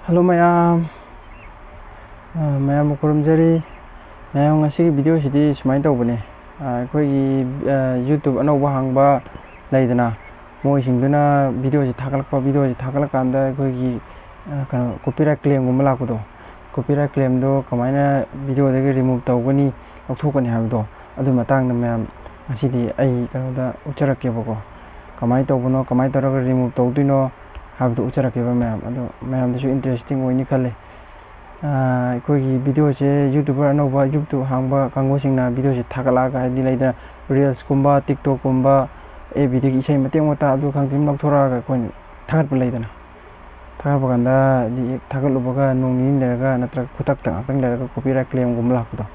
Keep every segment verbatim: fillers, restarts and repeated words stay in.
Hello ꯃꯌꯥꯝ, ꯑ, ꯃꯌꯥꯝꯕꯨ ꯈꯨꯔꯨꯝꯖꯔꯤ꯫ ꯃꯌꯥꯝ, ꯉꯁꯤꯒꯤ ꯚꯤꯗꯤꯑꯣꯁꯤꯗꯤ ꯁꯨꯃꯥꯏꯅ ꯇꯧꯕꯅꯦ꯫ ꯑ, ꯑꯩꯈꯣꯏꯒꯤ, ꯑ, YouTube ꯑꯅꯧꯕ ꯍꯥꯡꯕ ꯂꯩꯗꯅ, ꯃꯣꯏꯁꯤꯡꯗꯨꯅ ꯚꯤꯗꯤꯑꯣꯁꯤ ꯊꯥꯒꯠꯂꯛꯄ, ꯚꯤꯗꯤꯑꯣꯁꯤ ꯊꯥꯒꯠꯂꯀꯥꯟꯗ ꯑꯩꯈꯣꯏꯒꯤ, ꯑ, ꯀꯩꯅꯣ, copyright claimꯒꯨꯝꯕ ꯂꯥꯛꯄꯗꯣ, copyright claimꯗꯣ ꯀꯃꯥꯏꯅ ꯚꯤꯗꯤꯑꯣꯗꯒꯤ remove ꯇꯧꯒꯅꯤ, ꯂꯧꯊꯣꯛꯀꯅꯤ ꯍꯥꯏꯕꯗꯣ, ꯑꯗꯨ ꯃꯇꯥꯡꯗ ꯃꯌꯥꯝ ꯉꯁꯤꯗꯤ ꯑꯩ ꯀꯩꯅꯣꯗ ꯎꯠꯆꯔꯛꯀꯦꯕꯀꯣ꯫ ꯀꯃꯥꯏꯅ ꯇꯧꯕꯅꯣ, ꯀꯃꯥꯏꯅ ꯇꯧꯔꯒ remove ꯇꯧꯗꯣꯏꯅꯣ ꯍꯥꯏꯕꯗꯨ ꯎꯠꯆꯔꯛꯀꯦꯕ ꯃꯌꯥꯝ꯫ ꯑꯗꯣ ꯃꯌꯥꯝꯗꯁꯨ interesting ꯑꯣꯏꯅꯤ ꯈꯜꯂꯦ꯫ ꯑꯥ, ꯑꯩꯈꯣꯏꯒꯤ ꯚꯤꯗꯤꯑꯣꯁꯦ YouTuber ꯑꯅꯧꯕ, YouTube ꯍꯥꯡꯕ ꯀꯥꯡꯕꯨꯁꯤꯡꯅ ꯚꯤꯗꯤꯑꯣꯁꯦ ꯊꯥꯒꯠꯂꯛꯑꯒ, ꯍꯥꯏꯗꯤ ꯂꯩꯗꯅ, Reelsꯀꯨꯝꯕ, TikTokꯀꯨꯝꯕ, FBꯗꯒꯤ ꯏꯁꯩ ꯃꯇꯦꯛ ꯃꯇꯥ ꯑꯗꯨ ꯈꯪꯗꯦ ꯑꯗꯨꯝ ꯂꯧꯊꯣꯔꯛꯑꯒ ꯑꯩꯈꯣꯏꯅ ꯊꯥꯒꯠꯄ ꯂꯩꯗꯅ, ꯊꯥꯒꯠꯄ ꯀꯥꯟꯗ ꯍꯥꯏꯗꯤ ꯍꯦꯛ ꯊꯥꯒꯠꯂꯨꯕꯒ ꯅꯣꯡ ꯅꯤꯅꯤ ꯂꯩꯔꯒ ꯅꯠꯇ꯭ꯔꯒ ꯈꯨꯗꯛꯇ ꯉꯥꯛꯇꯪ ꯂꯩꯔꯒ copyright claimꯒꯨꯝꯕ ꯂꯥꯛꯄꯗꯣ,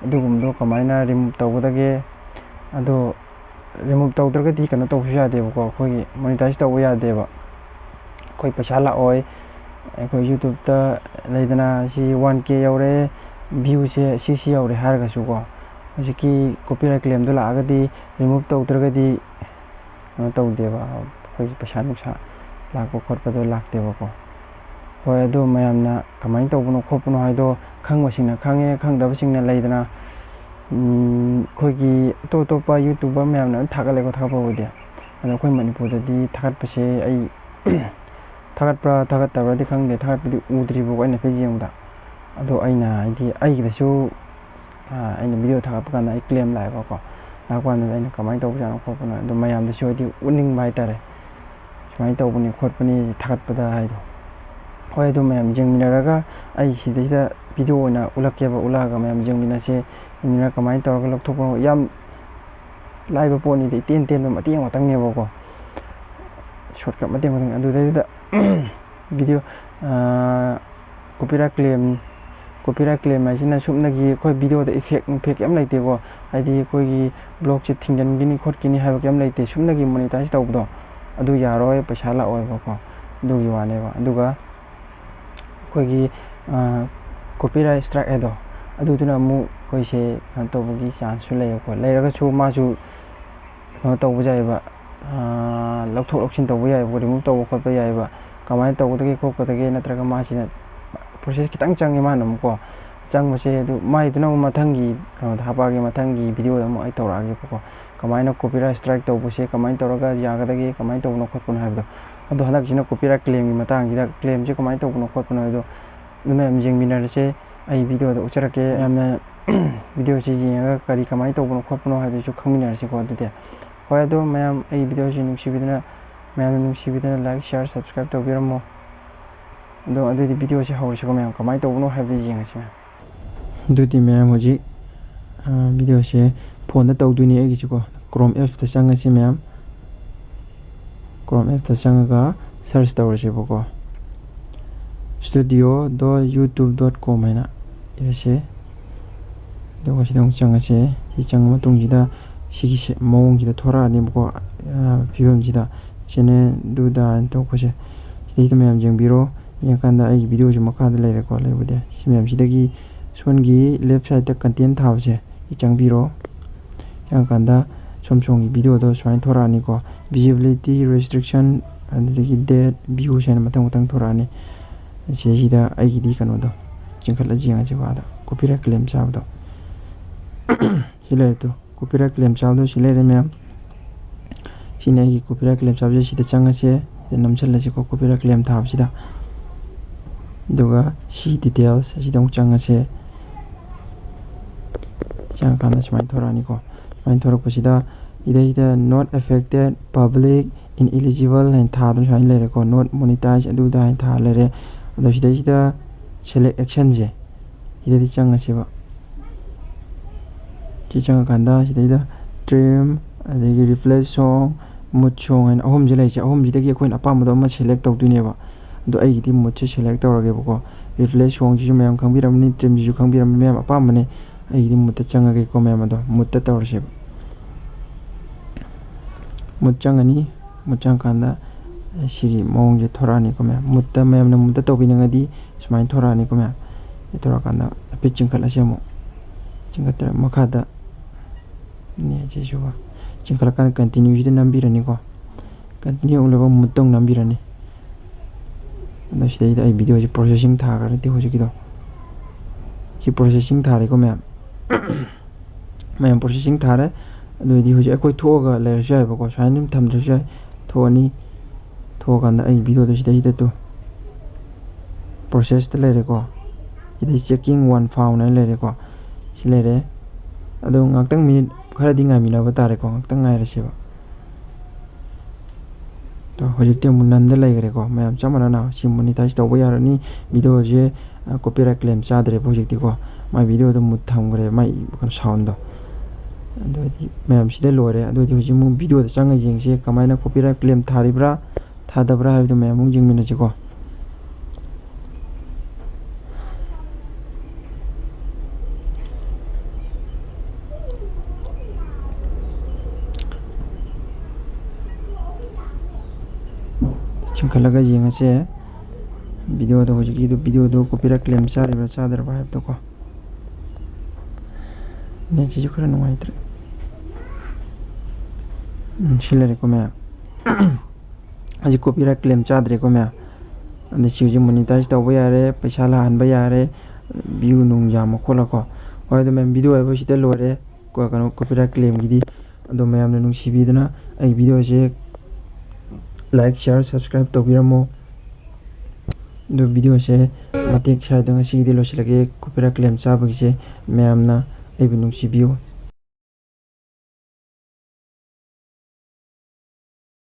ꯑꯗꯨꯒꯨꯝꯕꯗꯣ ꯀꯃꯥꯏꯅ remove ꯇꯧꯒꯗꯒꯦ? ꯑꯗꯣ remove ꯇꯧꯗ꯭ꯔꯒꯗꯤ ꯀꯩꯅꯣ ꯇꯧꯕꯁꯨ ꯌꯥꯗꯦꯕꯀꯣ, ꯑꯩꯈꯣꯏꯒꯤ monetize ꯇꯧꯕ ꯌꯥꯗꯦꯕ꯫ ꯑꯩꯈꯣꯏ ꯄꯩꯁꯥ ꯂꯥꯛꯑꯣꯏ꯫ ꯑꯩꯈꯣꯏ YouTubeꯇ ꯂꯩꯗꯅ ꯁꯤ one K ꯌꯧꯔꯦ, viewꯁꯦ ꯁꯤ ꯁꯤ ꯌꯧꯔꯦ ꯍꯥꯏꯔꯒꯁꯨꯀꯣ, ꯍꯧꯖꯤꯛꯀꯤ copyright claimꯗꯣ ꯂꯥꯛꯑꯒꯗꯤ remove ꯇꯧꯗ꯭ꯔꯒꯗꯤ ꯀꯩꯅꯣ ꯇꯧꯗꯦꯕ, ꯑꯩꯈꯣꯏꯒꯤ ꯄꯩꯁꯥ ꯅꯨꯡꯁꯥ ꯂꯥꯛꯄ ꯈꯣꯠꯄꯗꯣ ꯂꯥꯛꯇꯦꯕꯀꯣ꯫ ꯍꯣꯏ, ꯑꯗꯨ ꯃꯌꯥꯝꯅ ꯀꯃꯥꯏꯅ ꯇꯧꯕꯅꯣ ꯈꯣꯠꯄꯅꯣ ꯍꯥꯏꯗꯣ ꯈꯪꯕꯁꯤꯡꯅ ꯈꯪꯉꯦ, ꯈꯪꯗꯕꯁꯤꯡꯅ ꯂꯩꯗꯅ, ꯎꯝ, ꯑꯩꯈꯣꯏꯒꯤ ꯑꯇꯣꯞ ꯑꯇꯣꯞꯄ YouTuber ꯃꯌꯥꯝꯅ ꯂꯣꯏ ꯊꯥꯒꯠꯂꯦꯀꯣ, ꯊꯥꯒꯠꯄꯕꯨꯗꯤ꯫ ꯑꯗꯣ ꯑꯩꯈꯣꯏ ꯃꯅꯤꯄꯨꯔꯗꯗꯤ ꯊꯥꯒꯠꯄꯁꯦ ꯑꯩ ꯊꯥꯒꯠꯄ꯭ꯔꯥ ꯊꯥꯒꯠꯇꯕ꯭ꯔꯥꯗꯤ ꯈꯪꯗꯦ, ꯊꯥꯒꯠꯄꯗꯤ ꯎꯗ꯭ꯔꯤꯕꯀꯣ ꯑꯩꯅ ꯍꯥꯏꯐꯦꯠ ꯌꯦꯡꯕꯗ꯫ ꯑꯗꯣ ꯑꯩꯅ ꯍꯥꯏꯗꯤ ꯑꯩꯒꯤꯗꯁꯨ, ꯑꯥ, ꯑꯩꯅ ꯚꯤꯗꯤꯑꯣ ꯊꯥꯒꯠꯄ ꯀꯥꯟꯗ ꯑꯩ claim ꯂꯥꯛꯑꯦꯕꯀꯣ꯫ ꯂꯥꯛꯄ ꯀꯥꯟꯗ ꯑꯩꯅ ꯀꯃꯥꯏꯅ ꯇꯧꯕꯖꯥꯠꯅꯣ ꯈꯣꯠꯄꯅꯣ ꯑꯗꯣ ꯃꯌꯥꯝꯗꯁꯨ ꯍꯥꯏꯗꯤ ꯎꯠꯅꯤꯡꯕ ꯍꯥꯏꯇꯥꯔꯦ, ꯁꯨꯃꯥꯏꯅ ꯇꯧꯕꯅꯤ ꯈꯣꯠꯄꯅꯤ ꯊꯥꯒꯠꯄꯗ ꯍꯥꯏꯗꯣ꯫ ꯍꯣꯏ, ꯑꯗꯨ ꯃꯌꯥꯝ ꯌꯦꯡꯃꯤꯟꯅꯔꯒ ꯑꯩ ꯁꯤꯗꯩꯁꯤꯗ ꯚꯤꯗꯤꯑꯣ ꯑꯣꯏꯅ ꯎꯠꯂꯛꯀꯦꯕ, ꯎꯠꯂꯛꯑꯒ ꯃꯌꯥꯝ ꯌꯦꯡꯃꯤꯟꯅꯁꯦ꯫ ꯌꯦꯡꯃꯤꯟꯅꯔꯒ ꯀꯃꯥꯏꯅ ꯇꯧꯔꯒ ꯂꯧꯊꯣꯛꯄꯅꯣ, ꯌꯥꯝ ꯂꯥꯏꯕ ꯄꯣꯠꯅꯤꯗ, ꯏꯇꯦꯟ ꯇꯦꯟꯕ ꯃꯇꯦꯛ ꯑꯃꯇꯪꯅꯦꯕꯀꯣ, shortcut ꯃꯇꯦꯛ ꯑꯃꯇꯪ꯫ ꯑꯗꯨꯗꯩꯗꯨꯗ video, ꯑꯥ, copyright claim, copyright claim ꯍꯥꯏꯁꯤꯅ ꯁꯨꯞꯅꯒꯤ ꯑꯩꯈꯣꯏ ꯚꯤꯗꯤꯑꯣꯗ effect ꯅꯨꯡꯐꯦꯛ ꯀꯩꯝ ꯂꯩꯇꯦꯀꯣ꯫ ꯍꯥꯏꯗꯤ ꯑꯩꯈꯣꯏꯒꯤ vlogꯁꯦ ꯊꯤꯡꯖꯤꯟꯈꯤꯅꯤ ꯈꯣꯠꯈꯤꯅꯤ ꯍꯥꯏꯕ ꯀꯩꯝ ꯂꯩꯇꯦ, ꯁꯨꯞꯅꯒꯤ monetize ꯇꯧꯕꯗꯣ ꯑꯗꯨ ꯌꯥꯔꯣꯏ, ꯄꯩꯁꯥ ꯂꯥꯛꯑꯣꯏꯕꯀꯣ, ꯑꯗꯨꯒꯤ ꯋꯥꯅꯦꯕ꯫ ꯑꯗꯨꯒ ꯑꯩꯈꯣꯏꯒꯤ, ꯑꯥ, copyright strike ꯍꯥꯏꯗꯣ, ꯑꯗꯨꯗꯨꯅ ꯑꯃꯨꯛ ꯑꯩꯈꯣꯏꯁꯦ ꯀꯩꯅꯣ ꯇꯧꯕꯒꯤ chanceꯁꯨ ꯂꯩꯌꯦꯕꯀꯣ꯫ ꯂꯩꯔꯒꯁꯨ ꯃꯥꯁꯨ ꯀꯩꯅꯣ ꯇꯧꯕ ꯌꯥꯏꯑꯕ, ꯑꯥ, ꯂꯧꯊꯣꯛ ꯂꯧꯁꯤꯟ ꯇꯧꯕ ꯌꯥꯏꯑꯕꯀꯣ, remove ꯇꯧꯕ ꯈꯣꯠꯄ ꯌꯥꯏꯑꯕ꯫ ꯀꯃꯥꯏꯅ ꯇꯧꯒꯗꯒꯦ ꯈꯣꯠꯀꯗꯒꯦ, ꯅꯠꯇ꯭ꯔꯒ ꯃꯥꯁꯤꯅ process ꯈꯤꯇꯪ ꯆꯪꯉꯦ ꯃꯥꯅ ꯑꯃꯨꯛꯀꯣ꯫ ꯆꯪꯕꯁꯦ ꯑꯗꯨ ꯃꯥꯏꯗꯨꯅ ꯑꯃꯨꯛ ꯃꯊꯪꯒꯤ ꯀꯩꯅꯣꯗ ꯍꯥꯞꯄꯛꯑꯒꯦ, ꯃꯊꯪꯒꯤ videoꯗ ꯑꯃꯨꯛ ꯑꯩ ꯇꯧꯔꯛꯑꯒꯦꯕꯀꯣ꯫ ꯀꯃꯥꯏꯅ copyright strike ꯇꯧꯕꯁꯦ ꯀꯃꯥꯏꯅ ꯇꯧꯔꯒ ꯌꯥꯒꯗꯒꯦ, ꯀꯃꯥꯏꯅ ꯇꯧꯕꯅꯣ ꯈꯣꯠꯄꯅꯣ ꯍꯥꯏꯕꯗꯣ꯫ ꯑꯗꯣ ꯍꯟꯗꯛꯁꯤꯅ copyright claimꯒꯤ ꯃꯇꯥꯡꯁꯤꯗ, claimꯁꯦ ꯀꯃꯥꯏꯅ ꯇꯧꯕꯅꯣ ꯈꯣꯠꯄꯅꯣ ꯍꯥꯏꯕꯗꯣ ꯑꯗꯨ ꯃꯌꯥꯝ ꯌꯦꯡꯃꯤꯟꯅꯔꯁꯦ꯫ ꯑꯩ videoꯗ ꯎꯠꯆꯔꯛꯀꯦ꯫ ꯌꯥꯝꯅ videoꯁꯤ ꯌꯦꯡꯉꯒ ꯀꯔꯤ ꯀꯃꯥꯏꯅ ꯇꯧꯕꯅꯣ ꯈꯣꯠꯄꯅꯣ ꯍꯥꯏꯕꯗꯨꯁꯨ ꯈꯪꯃꯤꯟꯅꯔꯁꯤꯀꯣ꯫ ꯑꯗꯨꯗꯤ ꯍꯣꯏ, ꯑꯗꯣ ꯃꯌꯥꯝ ꯑꯩ videoꯁꯤ ꯅꯨꯡꯁꯤꯕꯤꯗꯨꯅ, ꯃꯌꯥꯝꯅ ꯅꯨꯡꯁꯤꯕꯤꯗꯨꯅ like, share, subscribe ꯇꯧꯕꯤꯔꯝꯃꯣ꯫ ꯑꯗꯣ ꯑꯗꯨꯗꯤ videoꯁꯤ ꯍꯧꯔꯁꯤꯀꯣ ꯃꯌꯥꯝ, ꯀꯃꯥꯏꯅ ꯇꯧꯕꯅꯣ ꯍꯥꯏꯕꯗꯨ ꯌꯦꯡꯉꯁꯤ ꯃꯌꯥꯝ꯫ ꯑꯗꯨꯗꯤ ꯃꯌꯥꯝ ꯍꯧꯖꯤꯛ, ꯑ, videoꯁꯦ phoneꯗ ꯇꯧꯗꯣꯏꯅꯤ ꯑꯩꯒꯤꯁꯤꯀꯣ꯫ Chrome appsꯇ ꯆꯪꯉꯁꯤ ꯃꯌꯥꯝ꯫ Chrome appsꯇ ꯆꯪꯉꯒ search ꯇꯧꯔꯁꯦꯕꯀꯣ, studio dot youtube dot com ꯍꯥꯏꯅ ꯏꯔꯁꯦ꯫ ꯑꯗꯨꯒ ꯁꯤꯗ ꯑꯃꯨꯛ ꯆꯪꯉꯁꯦ꯫ ꯁꯤ ꯆꯪꯉ ꯃꯇꯨꯡꯁꯤꯗ ꯁꯤꯒꯤ ꯁꯦ-, ꯃꯑꯣꯡꯁꯤꯗ ꯊꯣꯔꯛꯑꯅꯦꯕꯀꯣ, ꯑ, ꯐꯤꯕꯝꯁꯤꯗ channel ꯗꯨꯗ ꯍꯥꯏꯅ ꯊꯣꯛꯄꯁꯦ꯫ ꯁꯤꯗꯩꯗ ꯃꯌꯥꯝ ꯌꯦꯡꯕꯤꯔꯣ꯫ ꯌꯦꯡꯉꯀꯥꯟꯗ ꯑꯩꯒꯤ videoꯁꯤ ꯃꯈꯥꯗ ꯂꯩꯔꯦꯀꯣ, ꯂꯩꯕꯨꯗꯤ꯫ ꯁꯤ ꯃꯌꯥꯝꯁꯤꯗꯒꯤ ꯁꯣꯝꯒꯤ left sideꯇ content ꯊꯥꯕꯁꯦ, ꯁꯤ ꯆꯪꯕꯤꯔꯣ꯫ ꯆꯪꯉꯀꯥꯟꯗ ꯁꯣꯝ ꯁꯣꯝꯒꯤ videoꯗꯣ ꯁꯨꯃꯥꯏꯅ ꯊꯣꯔꯛꯑꯅꯤꯀꯣ꯫ Visibility restriction, ꯑꯗꯨꯗꯒꯤ date, views ꯍꯥꯏꯅ ꯃꯊꯪ ꯃꯊꯪ ꯊꯣꯔꯛꯑꯅꯤ꯫ ꯁꯤꯁꯤꯗ ꯑꯩꯒꯤꯗꯤ ꯀꯩꯅꯣꯗꯣ ꯆꯤꯡꯈꯠꯂ ꯌꯦꯡꯉꯁꯤꯀꯣ꯫ ꯑꯥꯗ copyright claim ꯆꯥꯕꯗꯣ꯫ ꯁꯤ ꯂꯩꯔꯦ ꯇꯨ, copyright claim ꯆꯥꯕꯗꯣ ꯁꯤ ꯂꯩꯔꯦ ꯃꯌꯥꯝ꯫ ꯁꯤꯅ ꯑꯩꯒꯤ copyright claim ꯆꯥꯕꯁꯦ꯫ ꯁꯤꯗ ꯆꯪꯉꯁꯦ, ꯁꯤꯗ ꯅꯝꯁꯤꯜꯂꯁꯤꯀꯣ, copyright claim ꯊꯥꯕꯁꯤꯗ꯫ ꯑꯗꯨꯒ ꯁꯤ details ꯑꯁꯤꯗ ꯑꯃꯨꯛ ꯆꯪꯉꯁꯦ꯫ ꯆꯪꯉꯀꯥꯟꯗ ꯁꯨꯃꯥꯏꯅ ꯊꯣꯔꯛꯑꯅꯤꯀꯣ꯫ ꯁꯨꯃꯥꯏꯅ ꯊꯣꯔꯛꯄꯁꯤꯗ ꯁꯤꯗꯩꯁꯤꯗ not affected, public, ineligible ꯍꯥꯏꯅ ꯊꯥꯗꯨꯅ ꯁꯨꯃꯥꯏꯅ ꯂꯩꯔꯦꯀꯣ꯫ Not monetized ꯑꯗꯨꯗ ꯍꯥꯏꯅ ꯊꯥ ꯂꯩꯔꯦ꯫ ꯑꯗꯣ ꯁꯤꯗꯩꯁꯤꯗ select actionꯁꯦ ꯁꯤꯗꯗꯤ ꯆꯪꯉꯁꯦꯕ꯫ ꯁꯤ ꯆꯪꯉꯀꯥꯟꯗ ꯁꯤꯗꯩꯗ trim, ꯑꯗꯒꯤ replace song, mute song ꯍꯥꯏꯅ ꯑꯍꯨꯝꯁꯦ ꯂꯩꯁꯦ꯫ ꯑꯍꯨꯝꯁꯤꯗꯒꯤ ꯑꯩꯈꯣꯏꯅ ꯑꯄꯥꯝꯕꯗꯣ ꯑꯃ select ꯇꯧꯗꯣꯏꯅꯦꯕ꯫ ꯑꯗꯣ ꯑꯩꯒꯤꯗꯤ muteꯁꯦ select ꯇꯧꯔꯒꯦꯕꯀꯣ꯫ Replace songꯁꯤꯁꯨ ꯃꯌꯥꯝ ꯈꯪꯕꯤꯔꯝꯃꯅꯤ, trimꯁꯤꯁꯨ ꯈꯪꯕꯤꯔꯝꯃꯅꯤ ꯃꯌꯥꯝ ꯑꯄꯥꯝꯕꯅꯦ꯫ ꯑꯩꯒꯤꯗꯤ muteꯇ ꯆꯪꯉꯒꯦꯀꯣ ꯃꯌꯥꯝ꯫ ꯑꯗꯣ muteꯇ ꯇꯧꯔꯁꯦꯕ꯫ Mute ꯆꯪꯉꯅꯤ꯫ Mute ꯆꯪꯉꯀꯥꯟꯗ ꯁꯤꯒꯤ ꯃꯑꯣꯡꯁꯦ ꯊꯣꯔꯛꯑꯅꯤꯀꯣ ꯃꯌꯥꯝ꯫ Muteꯇ, ꯃꯌꯥꯝꯅ muteꯇ ꯇꯧꯕꯤꯅꯤꯡꯉꯗꯤ ꯁꯨꯃꯥꯏꯅ ꯊꯣꯔꯛꯑꯅꯤꯀꯣ ꯃꯌꯥꯝ꯫ ꯁꯤ ꯊꯣꯔꯛꯑꯀꯥꯟꯗ ꯍꯥꯏꯐꯦꯠ ꯆꯤꯡꯈꯠꯂꯁꯤ ꯑꯃꯨꯛ꯫ ꯆꯤꯡꯈꯠꯇ꯭ꯔ ꯃꯈꯥꯗ ꯅꯦ ꯁꯤꯁꯨꯀꯣ꯫ ꯆꯤꯡꯈꯠꯂꯀꯥꯟꯗ continueꯁꯤꯗ ꯅꯝꯕꯤꯔꯅꯤꯀꯣ꯫ Continue ꯑꯃꯨꯛ ꯂꯣꯏꯕ muteꯇ ꯑꯃꯨꯛ ꯅꯝꯕꯤꯔꯅꯤ꯫ ꯑꯗꯣ ꯁꯤꯗꯩꯗ ꯑꯩ ꯚꯤꯗꯤꯑꯣꯁꯦ ꯄ꯭ꯔꯣꯁꯦꯁꯤꯡ ꯊꯥꯈ꯭ꯔꯅꯤ ꯍꯧꯖꯤꯛꯀꯤꯗꯣ꯫ ꯁꯤ ꯄ꯭ꯔꯣꯁꯦꯁꯤꯡ ꯊꯥꯔꯦꯀꯣ ꯃꯌꯥꯝ꯫ ꯃꯌꯥꯝ ꯄ꯭ꯔꯣꯁꯦꯁꯤꯡ ꯊꯥꯔꯦ꯫ ꯑꯗꯨ ꯑꯣꯏꯗꯤ ꯍꯧꯖꯤꯛ ꯑꯩꯈꯣꯏ ꯊꯣꯛꯑꯒ ꯂꯩꯔꯁꯨ ꯌꯥꯏꯕꯀꯣ, ꯁꯨꯃꯥꯏꯅ ꯑꯗꯨꯝ ꯊꯝꯗ꯭ꯔꯁꯨ ꯌꯥꯏ꯫ ꯊꯣꯛꯑꯅꯤ꯫ ꯊꯣꯛꯑꯀꯥꯟꯗ ꯑꯩ ꯚꯤꯗꯤꯑꯣꯗꯣ ꯁꯤꯗꯩꯁꯤꯗ ꯇꯨ ꯄ꯭ꯔꯣꯁꯦꯁꯇ ꯂꯩꯔꯦꯀꯣ꯫ ꯁꯤꯗꯩ checking one found ꯍꯥꯏꯅ ꯂꯩꯔꯦꯀꯣ꯫ ꯁꯤ ꯂꯩꯔꯦ꯫ ꯑꯗꯣ ꯉꯥꯛꯇꯪ ꯃꯤꯅꯤꯠ ꯈꯔꯗꯤ ꯉꯥꯏꯃꯤꯟꯅꯕ ꯇꯥꯔꯦꯀꯣ꯫ ꯉꯥꯛꯇꯪ ꯉꯥꯏꯔꯁꯦꯕ꯫ ꯇꯣ, ꯍꯧꯖꯤꯛꯇꯤ ꯑꯃꯨꯛ noneꯗ ꯂꯩꯈ꯭ꯔꯦꯀꯣ꯫ ꯃꯌꯥꯝ ꯆꯞ ꯃꯥꯟꯅꯅ ꯁꯤ ꯃꯣꯅꯤꯇꯥꯏꯁ ꯇꯧꯕ ꯌꯥꯔꯅꯤ꯫ ꯚꯤꯗꯤꯑꯣꯁꯦ, ꯑ, copyright claim ꯆꯥꯗ꯭ꯔꯦꯕ ꯍꯧꯖꯤꯛꯇꯤꯀꯣ꯫ ꯃꯥꯏ ꯚꯤꯗꯤꯑꯣꯗꯣ ꯃꯨꯠ ꯊꯝꯈ꯭ꯔꯦ, ꯃꯥꯏ ꯀꯩꯅꯣ soundꯗꯣ꯫ ꯑꯗꯨ ꯑꯣꯏꯗꯤ ꯃꯌꯥꯝ ꯁꯤꯗ ꯂꯣꯏꯔꯦ꯫ ꯑꯗꯨ ꯑꯣꯏꯗꯤ ꯍꯧꯖꯤꯛ ꯑꯃꯨꯛ ꯚꯤꯗꯤꯑꯣꯗ ꯆꯪꯉ ꯌꯦꯡꯁꯤ, ꯀꯃꯥꯏꯅ copyright claim ꯊꯥꯔꯤꯕ꯭ꯔꯥ, ꯊꯥꯗꯕ꯭ꯔꯥ ꯍꯥꯏꯕꯗꯨ ꯃꯌꯥꯝ ꯑꯃꯨꯛ ꯌꯦꯡꯃꯤꯟꯅꯁꯤꯀꯣ꯫ ꯆꯤꯡꯈꯠꯂꯒ ꯌꯦꯡꯉꯁꯦ꯫ ꯚꯤꯗꯤꯑꯣꯗꯣ, ꯍꯧꯖꯤꯛꯀꯤꯗꯣ, ꯚꯤꯗꯤꯑꯣꯗꯣ copyright claim ꯆꯥꯔꯤꯕ꯭ꯔꯥ ꯆꯥꯗ꯭ꯔꯕ ꯍꯥꯏꯕꯗꯣꯀꯣ꯫ ꯅꯦꯠꯁꯤꯁꯨ ꯈꯔ ꯅꯨꯡꯉꯥꯏꯇ꯭ꯔꯦ꯫ ꯎꯝ, ꯁꯤ ꯂꯩꯔꯦꯀꯣ ꯃꯌꯥꯝ꯫ ꯍꯧꯖꯤꯛ copyright claim ꯆꯥꯗ꯭ꯔꯦꯀꯣ ꯃꯌꯥꯝ꯫ ꯑꯗ ꯁꯤ ꯍꯧꯖꯤꯛ ꯃꯣꯅꯤꯇꯥꯏꯁ ꯇꯧꯕ ꯌꯥꯔꯦ, ꯄꯩꯁꯥ ꯂꯥꯛꯍꯟꯕ ꯌꯥꯔꯦ, ꯚ꯭ꯌꯨ ꯅꯨꯡ ꯌꯥꯝꯃ ꯈꯣꯠꯂꯀꯣ꯫ ꯍꯣꯏ, ꯑꯗꯣ ꯃꯌꯥꯝ, ꯚꯤꯗꯤꯑꯣ ꯍꯥꯏꯕꯁꯤꯗ ꯂꯣꯏꯔꯦ꯫ ꯀꯣ-, ꯀꯩꯅꯣ, copyright claimꯒꯤꯗꯤ꯫ ꯑꯗꯣ ꯃꯌꯥꯝꯅ ꯅꯨꯡꯁꯤꯕꯤꯗꯨꯅ ꯑꯩ ꯚꯤꯗꯤꯑꯣꯁꯦ like, share, subscribe ꯇꯧꯕꯤꯔꯝꯃꯣ꯫ ꯑꯗꯨ ꯚꯤꯗꯤꯑꯣꯁꯦ ꯃꯇꯦꯛ ꯁ꯭ꯋꯥꯏꯗ ꯉꯁꯤꯒꯤꯗꯤ ꯂꯣꯏꯁꯤꯜꯂꯒꯦ꯫ Copyright claim ꯆꯥꯕꯒꯤꯁꯦ ꯃꯌꯥꯝꯅ ꯑꯩꯕꯨ ꯅꯨꯡꯁꯤꯕꯤꯌꯨ꯫